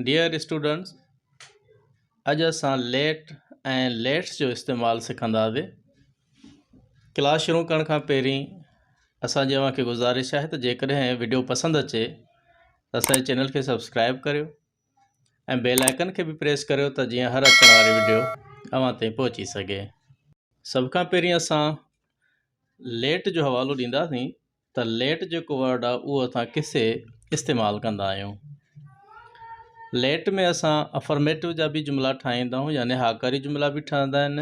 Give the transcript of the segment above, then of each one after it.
Dear students اڄ اسان late ۽ ليٽس جو استعمال سکنداسين. ڪلاس شروع ڪرڻ کان پهرين اسان جي اوهان کي گذارش آهي ته جيڪڏهن وڊيو پسند اچي ته اسان جي چينل کي سبسڪرائب ڪريو ۽ بيل آئيڪن کي به پريس ڪريو ته جيئن هر اچڻ واري وڊيو اوهان تائين پهچي سگهي. سڀ کان پهرين اسان ليٽ جو حوالو ڏينداسين ته ليٽ جيڪو ورڊ آهي اهو اسان ڪٿي استعمال ڪندا آهيون. ليٽ ۾ اسان افرميٽو جا به جملا ٺاهيندا آهيون يعني هاڪاري جملا به ٺهندا آهن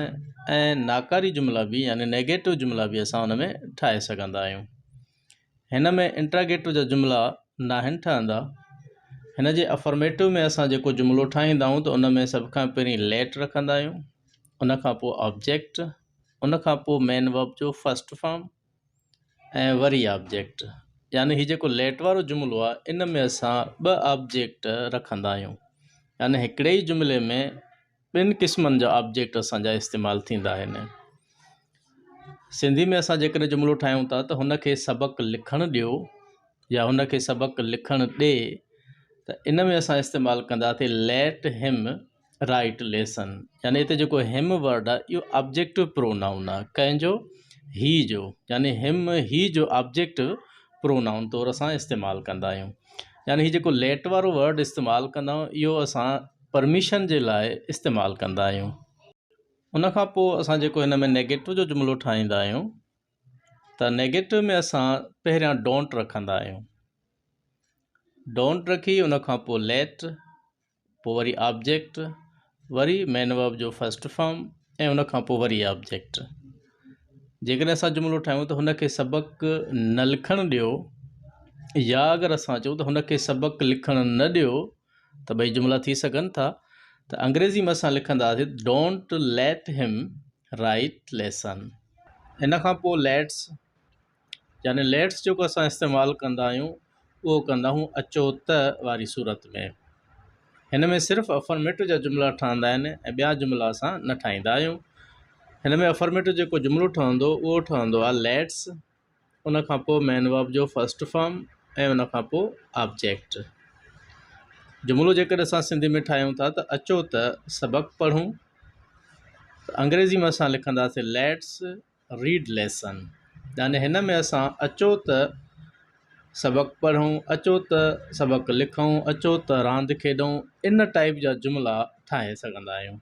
۽ ناڪاري جملا به يعني نيگيٽو جملا به اسان ان ۾ ٺاهي سگهندا آهيون. هن ۾ انٽراگيٽو جا جملا ناهن ٺهندا. هن جي افرميٽو ۾ اسان جيڪو جملو ٺاهيندا آهيون ته ان ۾ سڀ کان پهرين ليٽ رکندا آهيون، ان کان پوء آبجيڪٽ، ان کان پوء مين ورب جو فرسٽ فارم ۽ وري آبجيڪٽ يعني هي جيڪو ليٽ وارو جملو آهي ان ۾ اسان ٻه آبجيڪٽ رکندا آهيون يعني هڪڙي ئي جملي ۾ ٻن قسمن جا آبجيڪٽ اسان جا استعمال ٿيندا آهن. سنڌي ۾ اسان جيڪڏهن جملو ٺاهيون ٿا ته هن کي سبق لکڻ ڏيو يا هن کي سبق لکڻ ڏي ته ان ۾ اسان استعمال ڪنداسين ليٽ هم رائيٽ ليسن يعني هتي جيڪو هم ورڊ آهي اهو آبجيڪٽو پرونائون آهي ڪنهن جو هي جو يعني هم هي جو آبجيڪٽو پرونائون طور اسان استعمال ڪندا آهيون يعني هي جيڪو ليٽ وارو ورڊ استعمال ڪندا آهيون اهو اسان پرميشن جي لاء استعمال ڪندا آهيون. ان کان پوء اسان جيڪو هن ۾ نيگيٽو جو جملو ٺاهيندا آهيون ته نيگيٽو ۾ اسان پهريان don't رکندا آهيون don't رکي ان کان پوء ليٽ پوء وري آبجيڪٽ، وري مين ورب جو فرسٽ فارم ۽ ان کان پوء وري آبجيڪٽ. جيڪڏهن اسان جملو ٺاهيون ته هن کي سبق نه لکڻ ڏيو يا اگر اسان چئون ته هن کي سبق لکڻ نه ڏيو ته ٻئي جملا ٿي سگهن ٿا ته انگريزي ۾ اسان لکنداسين don't let him write lesson. ان کان پوء ليٽس يعني ليٽس جيڪو اسان استعمال ڪندا آهيون اهو ڪندا آهيون اچو ته واري صورت ۾ هن ۾ صرف افرميٽو جا جملا ٺهندا آهن ۽ ٻيا جملا اسان نه ٺاهيندا آهيون هن ۾ افرميٽو جيڪو جملو ٺهندو اهو ٺهندو آهي ليٽس ان کان پوء مين ورب جو فرسٽ فارم ۽ ان کان پوء آبجيڪٽ جملو جيڪڏهن اسان سنڌي ۾ ٺاهيون ٿا ته اچو ته سبق پڙهون ته انگريزي ۾ اسان لکنداسين ليٽس ريڊ ليسن يعني هن ۾ اسان اچو ته سبق پڙهون، اچو ته سبق لکون، اچو ته راند کيڏون ان ٽائيپ جا جملا ٺاهي سگهندا آهيون.